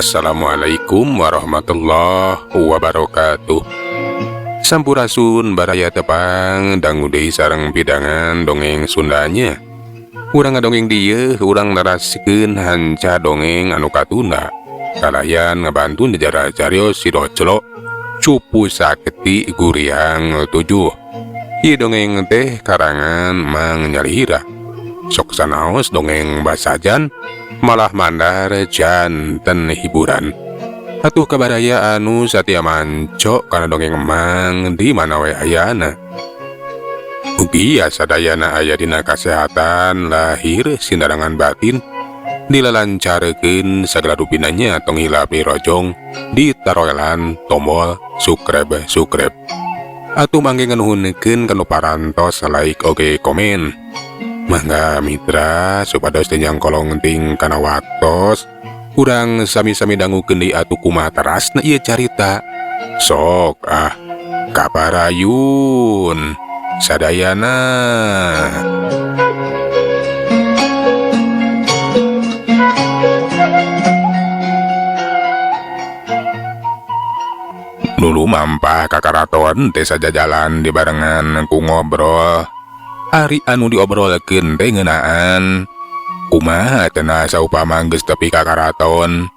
Assalamualaikum warahmatullahi wabarakatuh. Sampurasun baraya tepang dangu deui sareng pidangan dongeng Sundanya. Urang ngadongeng dieu urang narasikeun hanca dongeng anu katunda. Kalayan ngabantu nyejarah carios si Doclo Cupu Sakti Guriang 7. Ieu dongeng teh karangan Mang Nyalira. Sok sanaos dongeng basajan malah mandar janten hiburan. Atuh kabaraya anu satia manco kana dongeng Mang di mana we ayana. Mugi sadayana aya dina kasehatan lahir sinarangan batin dilalancarkeun sagala rupinanya tong hilap dirojong ditaroelan tombol subscribe subscribe. Atuh mangge nganuhunkeun kanu parantos like oge komen. Mangga mitra supados teu nyangkolong ting kana waktos urang sami-sami dangukeun deui atuh kumaha terasna ieu carita. Sok ah kaparayun sadayana. Dulu mampah ka karaton teh sajajalan dibarengan ku ngobrol. Ari anu diobrolkeun teh ngeunaan kumaha cenah saupama geus tepi ka karaton.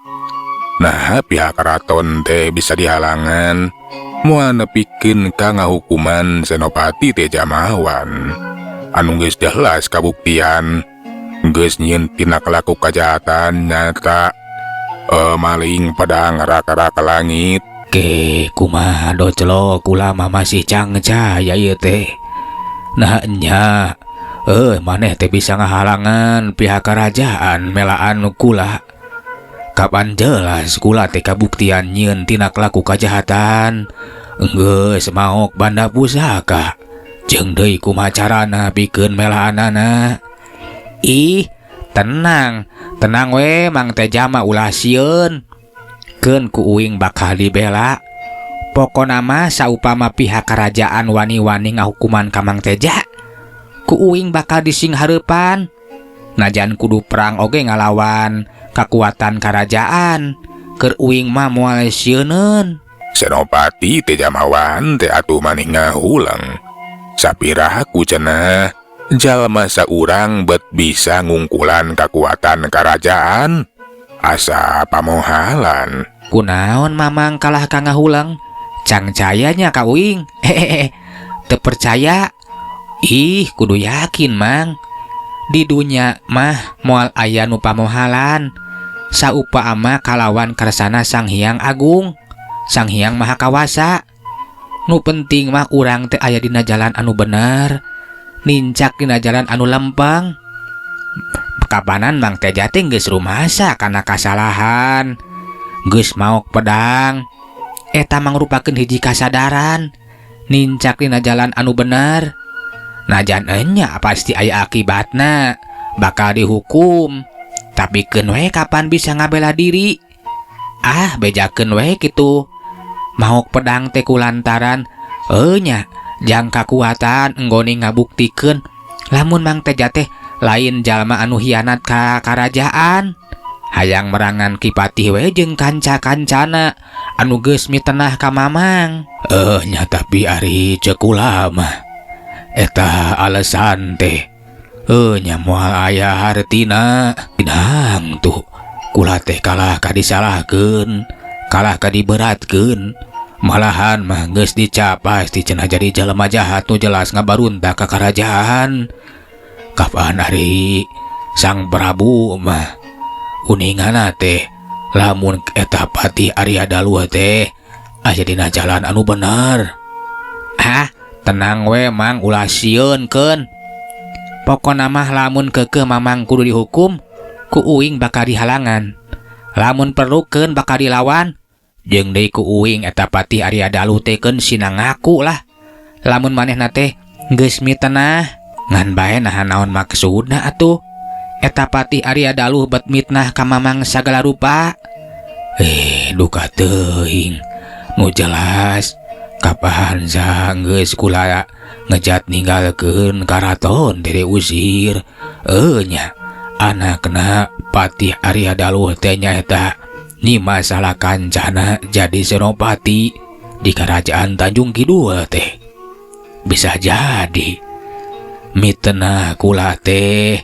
Nah, pihak karaton teh bisa dihalangan moal nepikeun ka ngahukuman Senopati Tejamawan. Anu geus jelas kabuktian geus nyieun tindak laku kajahatan nyata maling pedang raka-raka langit. Ke kumaha Doclo kula mah masih cangcaya ieu teh. Nah nya maneh teh bisa ngahalangan pihak kerajaan melaan kula. Kapan jelas kula teh kabuktian nyieun tindak laku kajahatan. Geus maok banda pusaka. Jeung deui kumaha carana pikeun melaanana. Ih, tenang, tenang we Mang Teja mah ulah sieun. Keun ku uing bakal dibela. Pokona mah saupama pihak kerajaan wani-wani ngahukuman ka Mang Teja, ku uing bakal dising hareupan. Najan kudu perang oge ngalawan kakuatan kerajaan, keur uing mah moal sieuneun. Senopati Tejamawan teh atuh maneh ngahulang. Sapiraha ku cenah jalma saurang bet bisa ngungkulan kakuatan kerajaan asa pamohalan. Kunaon mamang kalah ka ngahulang? Cangcayanya ka uing. Hehehe. Teu percaya? Ih, kudu yakin Mang. Di dunya mah moal aya nu pamohalan. Saupama kalawan karsana Sang Hyang Agung, Sang Hyang Maha Kawasa. Nu penting mah urang teh aya dina jalan anu bener, nincak dina jalan anu lempeng. Kapanan Mang Teja teh geus rumasa kana kasalahan, geus maok pedang. Eta mangrupakeun hiji kasadaran, nincak dina jalan anu bener. Najan enya pasti aya akibatna, bakal dihukum. Tapi keun we kapan bisa ngabela diri? Ah, bejakeun we kitu. Maok pedang teh kulantaran nya jang kakuatan enggone ngabuktikeun lamun Mang Teja teh lain jalma anu hianat ka karajaan. Hayang merangan Ki Patih we jeung kanca-kancana anu geus mitenah ka Mamang. Nya tapi ari ceuk kula mah eta alasan teh nya moal aya hartina. Pinang tuh kula teh kalah ka disalahkeun, kalah ka diberatkeun, malahan mah geus dicap pasti cenah jadi jelema jahat nu jelas ngabaruntak ka karajaan. Kapan ari Sang Prabu mah uningana teh lamun eta Patih Arya Daluh teh aya dina jalan anu bener. Ah, tenang we Mang, ulah sieun keun. Pokona mah lamun keukeuh Mamang kudu dihukum, ku uing bakal dihalangan. Lamun perlu keun bakal dilawan. Jeung deui ku uing eta Patih Arya Daluh teh keun sina ngaku lah. Lamun manehna teh geus mitenah, ngan bae naha naon maksudna atuh. Eta Patih Arya Daluh bet mitnah ka Mamang sagala rupa. Duka teuing nu jelas kapan geus kula ngejat ninggalkeun karaton dere usir. Nya anakna Patih Arya Daluh teh nyaeta Nyimas Salakancana jadi senopati di kerajaan Tanjung Kidul teh. Bisa jadi mitenah kula teh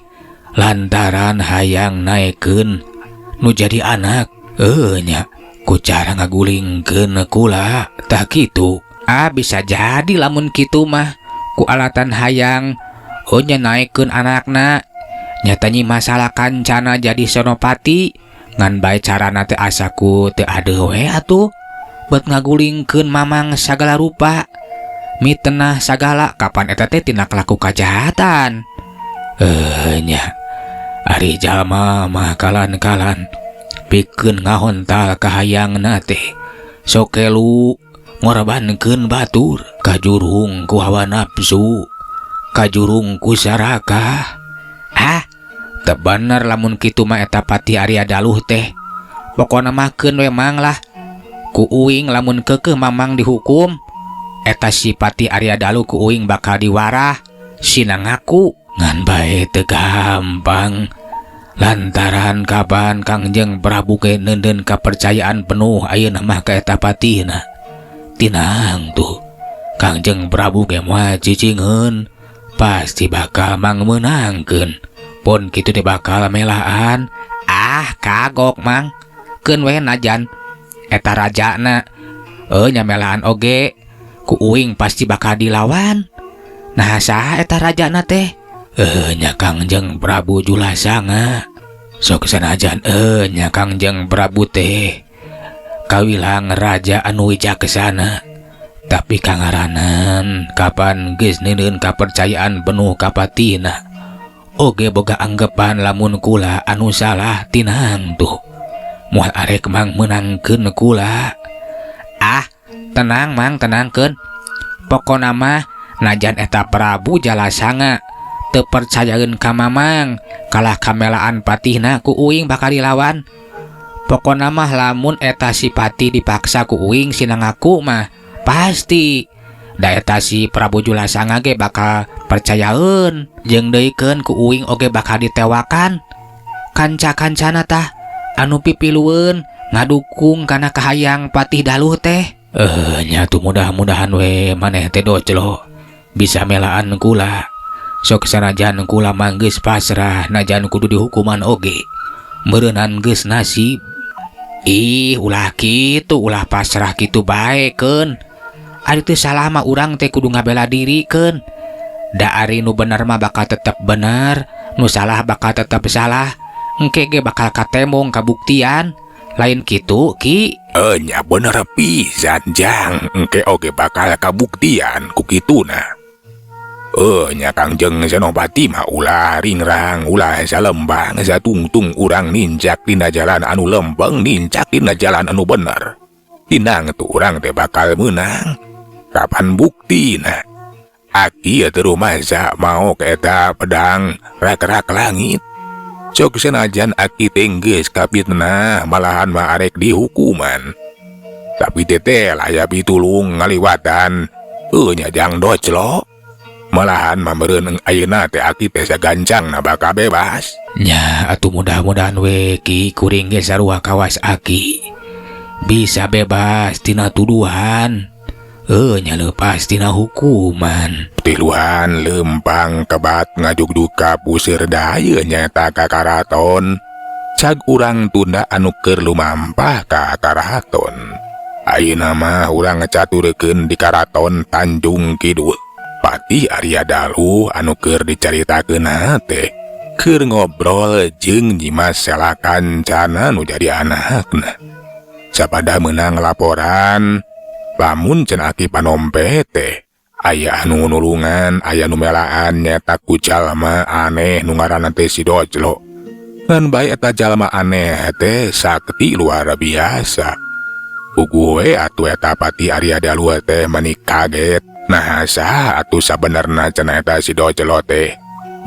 lantaran hayang naekkeun nu jadi anak nya ku cara ngagulingkeun kula tah kitu. Ah, bisa jadi lamun kitu mah ku alatan hayang nya naekkeun anakna nyata Nyimas Salakancana jadi senopati. Ngan bae carana teh asa ku teu adeuh we atuh buat ngagulingkeun Mamang sagala rupa, mitenah sagala. Kapan eta teh tina kalaku kajahatan? Eh, nya ari jalma mah kalan-kalan pikeun ngahontal kahayangna teh sok kelu ngorbankeun batur, kajurung ku hawa nafsu, kajurung ku sarakah. Ah, teu bener lamun kitu mah eta Patih Arya Daluh teh. Pokona mah keun we, Mang, lah. Ku uing lamun keukeuh Mamang dihukum, eta si Patih Arya Daluh ku uing bakal diwarah sina ngaku. Ngan bae teu gampang lantaran kapan Kangjeng Prabu ge neundeun kapercayaan penuh ayeuna mah ka eta patihna. Tinang tuh Kangjeng Prabu ge moal cicingeun, pasti bakal mangmeunangkeun pon kitu teh bakal melaan. Ah, kagok, Mang. Keun we, najan eta rajana nya melaan oge ku uing pasti bakal dilawan. Nah, saha eta rajana teh? Eh, nya Kangjeng Prabu Julasanga. Sok sanajan nya Kangjeng Prabu teh kawilang raja anu wijaksana, tapi kangaranan kapan geus neuneun kapercayaan penuh ka patihna oge boga anggapan lamun kula anu salah, tinang tuh moal arek mang meunangkeun kula. Ah, tenang, Mang, tenangkeun. Pokona mah najan eta Prabu Jalasanga teu percayaeun ka Mamang, kalah kamelaan patihna, ku uing bakal dilawan. Pokona mah lamun eta si patih dipaksa ku uing sina ngaku mah pasti da eta si Prabu Julasanga ge bakal percayaeun. Jeung deuikeun ku uing oge bakal ditewakan kanca-kancana tah anu pipilueun ngadukung kana kahayang Patih Daluh teh. Eh, nya tuh mudah-mudahan we maneh teh Doclo bisa melaan kula. Sok sanajan kula mah geus pasrah najan kudu dihukuman oge, meureunan geus nasib. Ih, ulah kitu, ulah pasrah kitu bae keun. Ari teu salah mah urang teh kudu ngabela diri keun. Da ari nu bener mah bakal tetep bener, nu salah bakal tetep salah. Engke ge bakal katembong kabuktian. Lain kitu, Ki? Eh, nya bener pisan, Jang. Engke oge bakal kabuktian ku kituna. Eh, nya Kangjeng Senopati mah ulah ringrang, ulah salembang, satungtung urang nincak dina jalan anu lempeng, nincak dina jalan anu bener. Tinang tuh urang teh bakal menang. Kapan buktina? Aki teu masa maok eta pedang rak-rak langit. Sok senajan aki teh geus kapitnah, malahan mah arek dihukuman. Tapi teteh aya pitulung ngaliwatan. Eh, nya Jang Doclo. Malahan mah meureun ayeuna teh aki teh sagancangna bakal bebas. Nya atuh mudah-mudahan we, Ki. Kuring ge sarua kawas aki bisa bebas tina tuduhan nya, lepas tina hukuman. Tiluan lempang kebat ngajugdug ka puseur daya nyata ka karaton. Cag urang tunda anu keur lumampah ka karaton. Ayeuna mah urang ngacaturkeun di karaton Tanjung Kidul. Patih Arya Dalu anu keur dicaritakeun teh keur ngobrol jeung Nyimas Salakancana nu jadi anakna. Sapada menang laporan lamun cenah Aki Panompe teh aya anu nulungan, aya nu melaan nyata ku jalma aneh nu ngaranna teh si Doclo. Ngan bae eta jalma aneh teh sakti luar biasa. Puguh we atuh eta Patih Arya Dalu teh meni kaget. Nah, saha atuh sabenerna cenah eta si Doclo teh?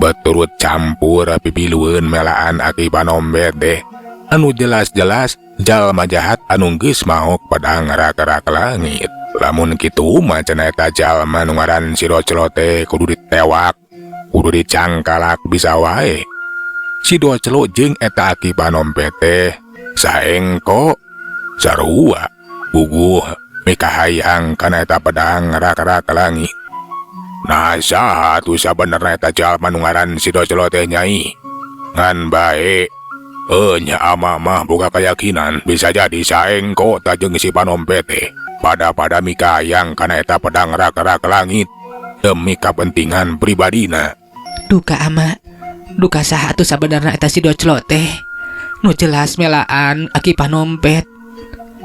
Beturut campur pipilueun melaan Aki Panombe teh anu jelas-jelas jalma jahat anu geus maok pedang rak-rak langit. Lamun kitu mah cenah eta jalma nu ngaran si Doclo teh kudu ditewak, kudu dicangkalak bisa wae. Si Doclo jeung eta Aki Panombe teh Saengko sarua puguh mikahayang kana eta pedang rak-rak langit. Nah, saha atuh sabenerna eta jalma nu ngaran si Doclo teh, Nyai? Ngan bae nya ama mah boga keyakinan bisa jadi Saengko ta jeung si Panompet teh pada-pada mikahayang kana eta pedang rak-rak langit demi kepentingan pribadina. Duka, Ama, duka saha atuh sabenerna eta si Doclo teh? Nu jelas melaan Aki Panompet.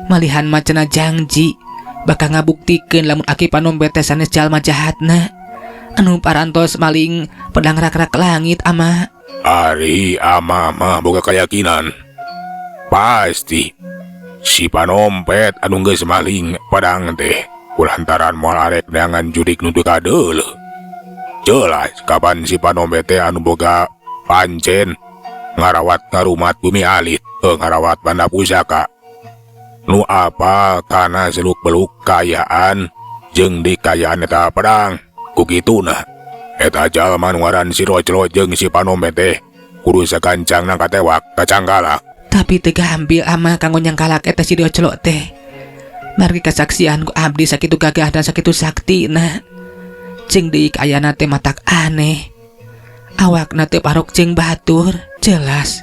Malihan mah cenah jangji bakal ngabuktikeun lamun Aki Panompet teh sanes jalma jahatna anu parantos maling pedang rak-rak langit, Ama. Ari ama mah boga keyakinan pasti si Panompet anu geus maling pedang teh kulantaran moal arek neangan jurik nu teu kadeuleuh. Jelas kapan si Panompet teh anu boga pancen ngarawat ngarumat bumi alit, ngarawat banda pusaka nu apa kana seluk beluk kayaan jeung dikayaan eta pedang. Ku kituna eta jalma nu ngaran si Doclo jeung si Panompet teh kudu sakancangna katewak kacangkalak. Tapi teu gampil, Ama, kanggo nyangkalak eta si Doclo teh. Margi kasaksian ku abdi sakitu gagah dan sakitu saktina. Jeung deui kaayana teh matak aneh. Awakna teu parok jeung batur. Jelas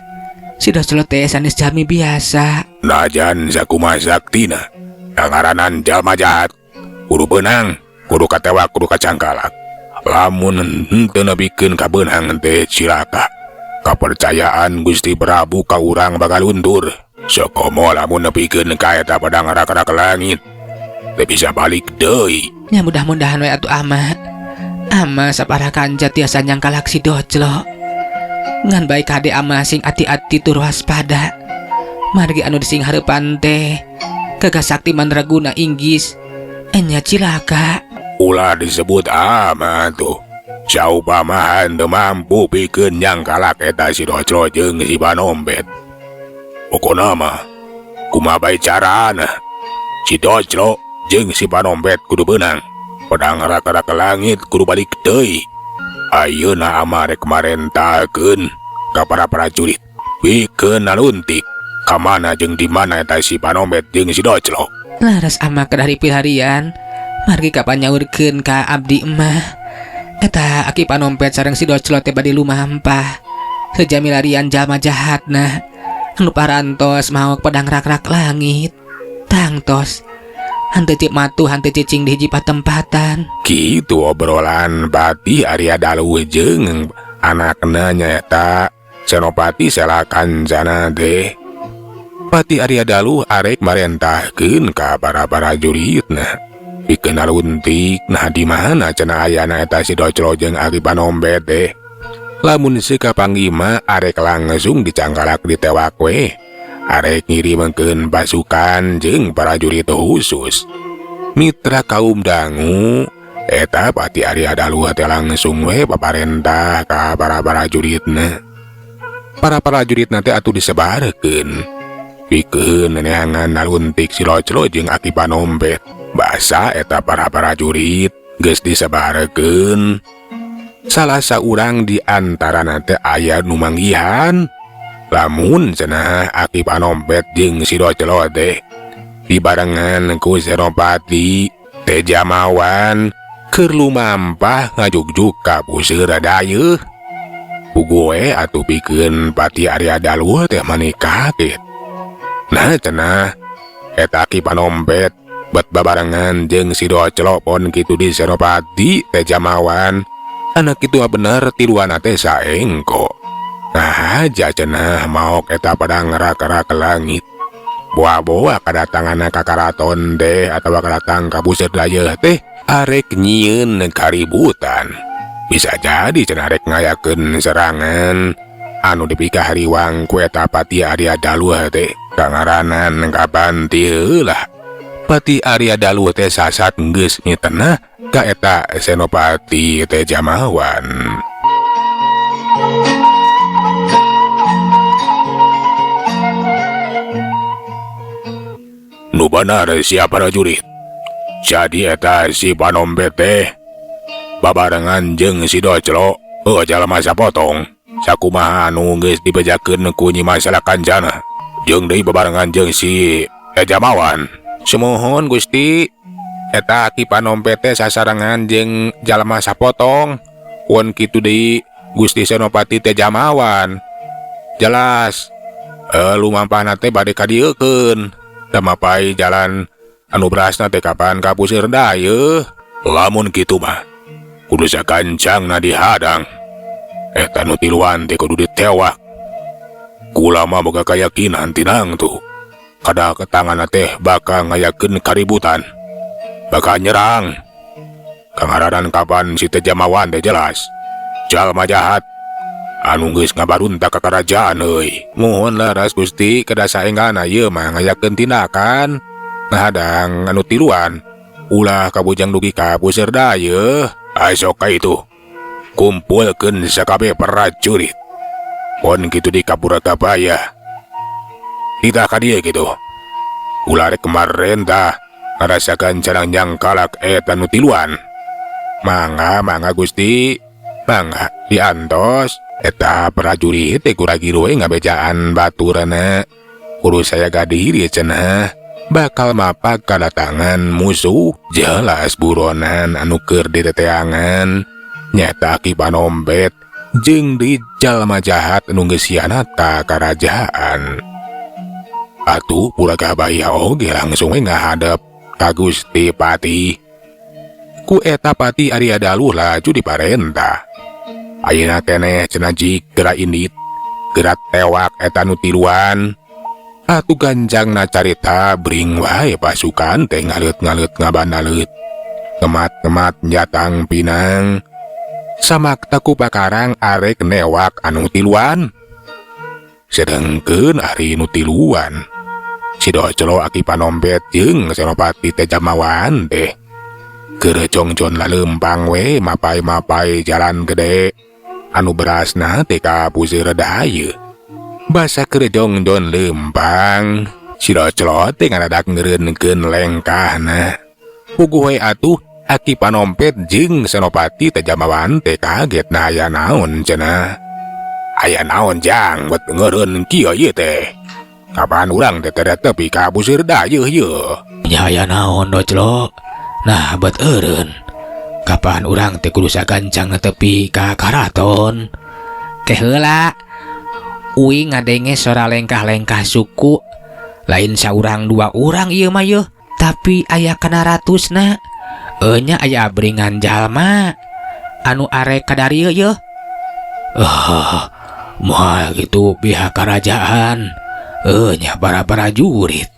si Doclo teh sanes jalmi biasa. Najan sakumaha saktina, ngaranan jalma jahat kudu beunang, kudu katewak, kudu kacangkalak. Lamun henteu nepikeun ka beunang teh cilaka. Kapercayaan Gusti Prabu ka urang bakal luntur. Sakomo lamun nepikeun ka eta pedang rak-rak langit teu bisa balik deui. Ya, mudah-mudahan we atuh, Ama. Ama sapara kanca tiasa nyangkalak si Doclo. Ngan bae kade Ama sing ati-ati tur waspada. Margi anu dising hareupan teh gagah sakti mandraguna inggis. Enya cilaka. Ulah disebut ama tuh. Saupama henteu mampu pikeun nyangkalak eta si Doclo jeung si Panompet. Pokona mah kumaha bae carana si Doclo jeung si Panompet kudu beunang. Pedang rak-rak langit kudu balik deui. Ayeuna ama rek marentakeun ka para prajurit pikeun naluntik ka mana jeung di mana eta si Panompet jeung si Doclo. Laras, Ama, kedah dipilarian. Margi kapan nyaurkeun ka abdi mah eta Aki Panompet sareng si Doclo teh bade lumampah. Seja milarian jalma jahatna anu parantos maok pedang rak-rak langit. Tangtos henteu cip matuh henteu cicing di hiji patempatan. Kitu obrolan Patih Arya Dalu jeung anakna nyaeta Senopati Sela Kancana teh. Patih Arya Dalu arek marentahkeun ka para prajuritna pikeun naluntik nah di mana cenah ayana eta si Doclo jeung Aki Panompet teh. Lamun seuka kapanggih mah arek langsung dicangkalak ditewak we. Arek ngirimkeun pasukan jeung prajurit khusus. Mitra kaum dangu, eta Patih Arya Dalu teh langsung we paparentah ka para prajuritna. Para prajuritna teh atuh disebarkeun pikeun neangan naluntik si Doclo jeung Aki Panompet. Basa eta para prajurit geus disebarkeun, salah saurang di antarana teh aya nu manggihan lamun cenah Aki Panompet jeung si Doclo teh dibarengan ku Senopati Tejamawan keur lumampah ngajugjug ka puseur dayeuh. Puguh we atuh pikeun Patih Arya Dalu teh mani kaget. Nah, cenah eta Aki Panompet bet babarengan jeung si Doclo pon kitu di Senopati Tejamawan anak itu bener tiluan teh saengko. Nah aja cenah maok eta pedang rak-rak langit. Boa-boa kadatangan ka karaton teh atawa kadatang ka puseur dayeuh teh arek nyieun kaributan. Bisa jadi cenah rek ngayakeun serangan anu dipikahariwang ku eta Patih Arya Dalu teh. Kangaranan kapan ti heula Patih Arya Dalu teh sasat geus mitenah ka eta Senopati Tejamawan. Nu bener sia prajurit. Jadi eta si Panompet teh babarengan jeung si Doclo jalma sapotong sakumaha anu geus dibejakeun ku Nyi Mas Sela Kancana. Jeung deui babarengan jeung si Tejamawan. Sumuhun Gusti, eta Ki Panompet teh sasarengan jeung jalma sapotong. Pun kitu deui Gusti Senopati Tejamawan. Jelas lumampahna teh bade kadieukeun. Da mapai jalan anu berasna teh kapan ka Puseur Dayeuh. Lamun kitu mah kudu sagancangna dihadang. Eta nu tiluan teh kudu ditewak. Kula mah boga kayakinan tinang tuh. Kada ketangan teh bakal ngayakeun kaributan. Bakal nyerang. Kangaranan kapan si Tejamawan teh jelas. Jalma jahat. Anu geus ngabaruntak ka karajaan euy. Muhun leres Gusti, kedah saenggana ieu mah ngayakeun tindakan. Ngahadang anu tiluan. Ulah kabujang dugi ka Puseur Dayeuh. Asok ka itu. Kumpulkeun sakabeh prajurit. Pon kitu di Kapurakabaya. Titah ka dieu kitu. Ulah rek kamarentah ngarasakan cara nyangkalak eta nu tiluan. Mangga, mangga Gusti. Mangga diantos. Eta prajurit teh kuragi we ngabejaan baturana. Kudu saya gadiri cenah. Bakal mapak kadatangan musuh. Jelas buronan anu keur diteteangan. Nyata Ki Panompet jeung di jalma jahat anu geus hianat ka karajaan. Atuh Puragabaya oge langsung we ngahadep ka Gusti Pati. Ku eta Pati Arya Daluh laju diparentah. Ayeuna keneh cenah jik geura indit, geura tewak eta nu tiluan. Atuh ganjangna carita bring wae pasukan teh ngaleut-ngaleut ngabandaleut. Ngemat-ngemat jatang pinang. Samakta ku pakarang arek newak anu tiluan. Sedengkeun ari nu tiluan. Si Doclo Aki Panompet jeung Senopati Tejamawan teh keur jongjon lalempang we mapai-mapai jalan gede anu berasna teh ka Puseur Dayeuh. Basa keur jongjon lempang, si Doclo teh ngadadak ngeureunkeun lengkahna. Puguh we atuh Aki Panompet jeung Senopati Tejamawan teh kaget, nah aya naon cenah. Aya naon jang bet ngeureun kieu ieu teh. Kapan urang teh teu tepi ka Puseur Dayeuh yeuh. Nya aya naon, Doclo? Nah bet eureun. Kapan urang teh kudu sagancang tepi ka karaton? Ke heula. Uing ngadenge sora lengkah-lengkah suku. Lain saurang dua urang ieu mah yeuh, tapi aya kana ratusna. Enya aya abringan jalma anu arek kadarieu yeuh. Moal gitu pihak kerajaan. Nya para prajurit.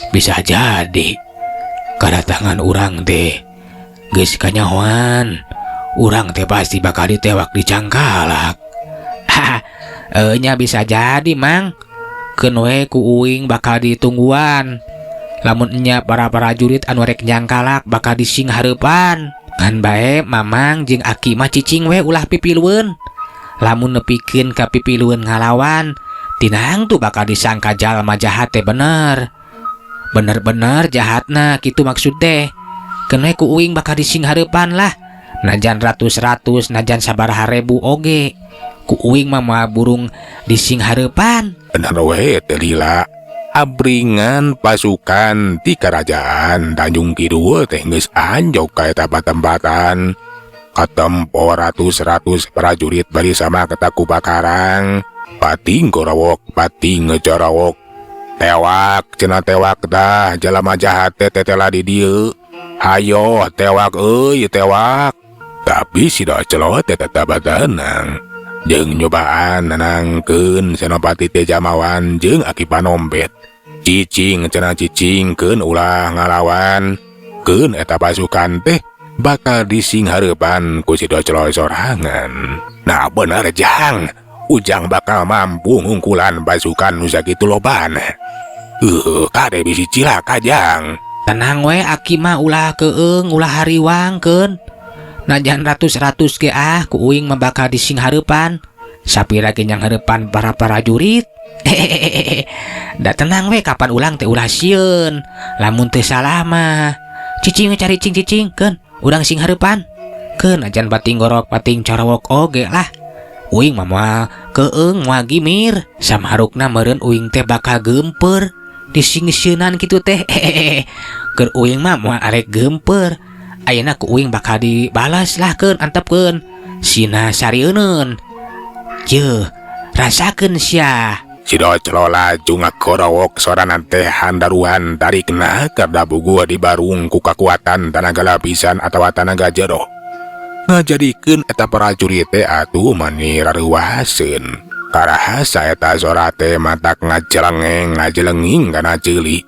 Bisa jadi kedatangan urang teh geus kanyahoan. Urang teh pasti bakal ditewak di cangkalak. Nya bisa jadi, Mang. Keun we ku uing bakal ditungguan. Lamun enya para prajurit anu rek nyangkalak bakal dising hareupan. Ngan bae Mamang jeung Aki mah cicing we ulah pipilueun. Lamun nepikeun ka pipilueun ngalawan, tinang tuh bakal disangka jalma jahat teh bener. Bener-bener jahatna kitu maksud teh. Keun we ku uing bakal dising hareupan lah. Najan ratus-ratus, najan sabaraha rebu oge. Ku uing mah moal burung dising hareupan. Bener we teh lila. Abringan pasukan ti kerajaan Tanjung Kidul teh geus anjog ka eta patempatan. Katempo ratus-ratus prajurit bari sama ketaku pakarang. Pating gorawok, pating ngejarawok. Tewak, cenah tewak dah, jalma jahat teh tetela di dieu. Hayo, tewak euy, tewak. Tapi si Doclo teh tetep tenang. Jeung nyobaan nenangkeun Senopati Tejamawan jeung Aki Panompet. Cicing cenah cicing keun ulah ngalawan. Keun eta pasukan teh bakal dising hareupan ku si Doclo sorangan. Nah bener jang, Ujang bakal mampu ngungkulan pasukan nu sakitu lobana. Kade bisi cilaka jang. Tenang we Aki mah ulah keung, ulah hariwang keun. Najan ratus-ratus ge ah ku uing mah bakal dising hareupan. Sapira ge nyang hareupan para prajurit. Hehehe. Da tenang we kapan ulang teh ulah sieun. Lamun teu salah mah. Cicing we cari cing cicing keun, urang sing hareupan. Keun najan pating gorok pating corowok oge lah. Uing mah moal keung, moal gimir. Samarukna meureun uing teh bakal geumpeur disingsieunan kitu teh. Keur uing mah moal arek geumpeur. Ayeuna ku uing bakal dibalas lah, keun antepkeun sina sarieun. Jeuh, rasakeun sia. Si Doclo laju ngagorowok, sorana teh handaruan tarikna karena buguh dibarung ku kakuatan tanaga lapisan atawa tanaga jero. Ngajadikeun eta prajurit teh atuh mani rareuwaseun. Karahasa eta sora teh matak ngajelengeng ngajelenging kana ceuli.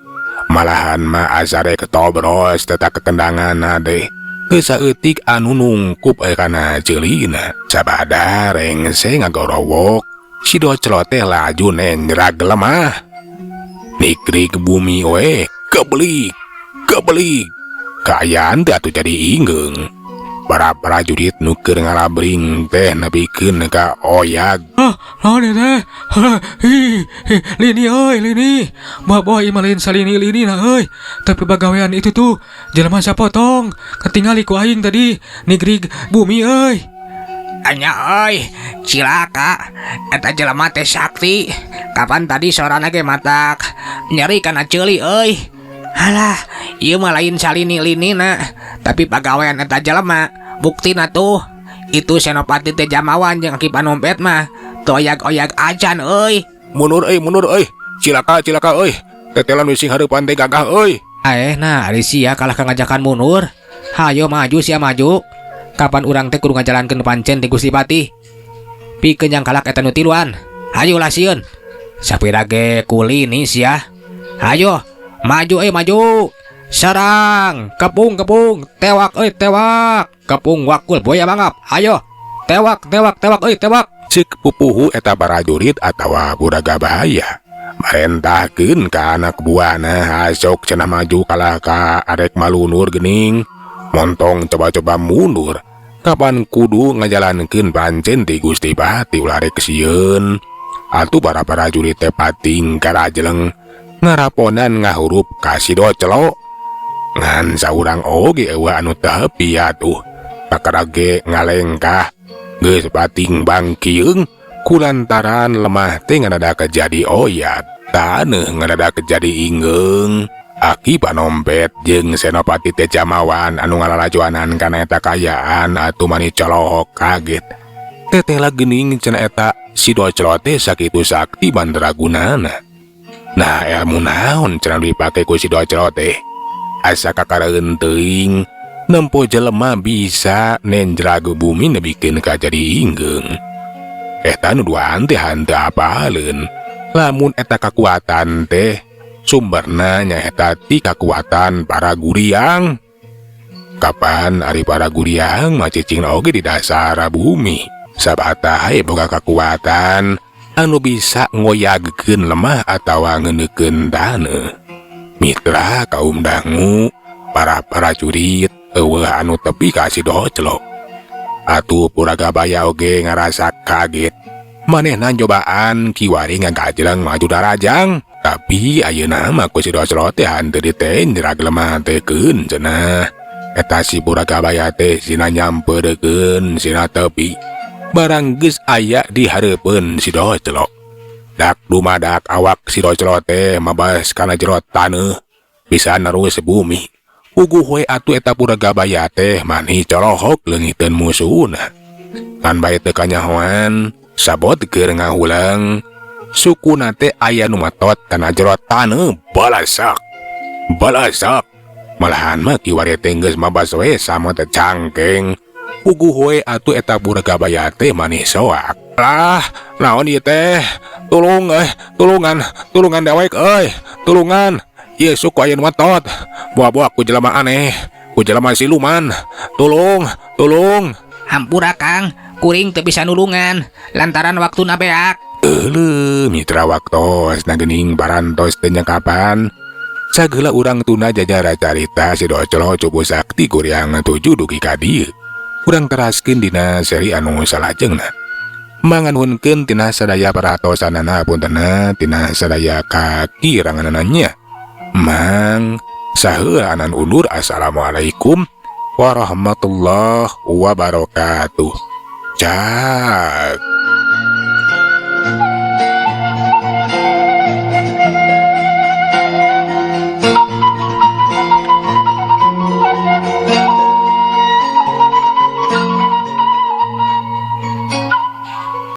Malahan mah asa rek tobros teta kekendangan deh. Teu saeutik anu nungkup kana ceulina. Sabada rengse ngagorowok, si Doclo teh laju nenjrag lemah. Nikrik bumi we, kebelik, kebelik. Kaayaan teh atuh jadi inggeung. Para prajurit nu keur ngalabring teh nepikeun ka oyag. Ah, naon ieu teh? Hi, hi, lini euy, lini. Bawa ieu mah lain salini lini na euy. Tapi bagawean itu tuh jelema sapotong. Ketingali ku aing tadi nigrig bumi euy. Anya euy, cilaka. Eta jelema teh sakti. Kapan tadi sorana ge matak nyeri kana ceuli euy. Halah, ieu mah lain salini linina, tapi pagawean eta jelema. Buktina tuh, itu Senopati teh Jamawan jeung Ki Panompet mah toyag-oyag acan euy. Mundur euy, mundur euy. Cilaka, cilaka euy. Tetelan wising hareupan teh gagah euy. Eh nah, ari sia kalah ka ngajakan mundur. Hayo maju sia maju. Kapan urang teh kudu ngajalankeun pancen ti Gusti Patih. Pikeun yang kalak eta nu tiluan. Hayo lah sieun. Sapira ge kulini sia. Hayo, maju euy maju. Serang, kepung kepung, tewak euy tewak. Kepung wakul boya mangap. Hayo, tewak tewak tewak euy tewak. Cek pupuhu eta prajurit atawa puraga bahaya. Marentahkeun ka anak buahna asok cenah maju kalah ka arek malunur geuning. Montong coba-coba mundur. Kapan kudu ngajalankeun pancen ti Gusti Pati ulah rek sieun. Atuh para prajurit teh pating karajeleng ngaraponan ngahurup ka si Doclo. Ngan saurang oge eueuh anu tepi atuh. Kakara ge ngalengkah geus pating bangkieung kulantaran lemah teh ngadadak jadi oyag. Taneuh ngadadak jadi inggeung. Aki Panompet jeung Senopati teh Jamawan anu ngalalajoanan kana eta kaayaan atuh mani colohok kaget. Tetela geuning cenah eta si Doclo teh sakitu sakti mandragunana. Nah, ilmu naon cenah dipake ku si Doclo teh? Asa kakareun teuing nempo jelema bisa nenjrag bumi nebikeun ka jadi inggeung. Eta nu duaan teh henteu apaleun. Lamun eta kakuatan teh sumberna nyaeta ti kakuatan para guriang. Kapan ari para guriang mah cicingna oge di dasar bumi. Sabata hae boga kakuatan anu bisa ngoyagkeun lemah atawa ngeuneukkeun taneuh. Mitra kaum dangu, para prajurit eueuh anu tepi ka si Doclo. Atuh Puragabaya oge ngarasa kaget. Manehna cobaan kiwari ngagajleng maju darajang. Tapi ayeuna mah ku si Doclo teh henteu ditenjrag lemah teh keun cenah. Eta si Puragabaya teh sina nyamperkeun sina tepi. Barang geus aya di hareupeun si Doclo. Dak dumadak awak si Doclo teh mabas kana jero taneuh bisa nerus bumi. Puguh we atuh eta Puragabaya teh mani colohok leungiteun musuhna. Ngan bae teu kanyahoan, sabot keur ngahulang, sukuna teh aya nu matot kana jero taneuh balasak. Balasak. Malahan mah kiwari teh geus mabas we sama teh cangkeng. Puguh we atuh eta Puragabaya teh mani soak. Lah, naon ieu teh? Tulung tulungan, tulungan dewek euy, tulungan. Ieu suku aya nu matot. Buah-buah ku jelema aneh, ku jelema siluman. Tulung, tulung. Hampura Kang, kuring teu bisa nulungan lantaran waktuna beak. Euleuh, mitra, waktos na geuning parantos teh kapan. Sageula urang tuna jajara carita si Doclo Cupu Sakti Guriang tujuh dugi ka dieu. Urang teraskeun dina seri anu salajengna. Manganuhunkeun tina sadaya perhatosanana, puntenna tina sadaya kakiranganana nya. Mang saheulaanan undur. Assalamualaikum warahmatullahi wabarakatuh. Cak.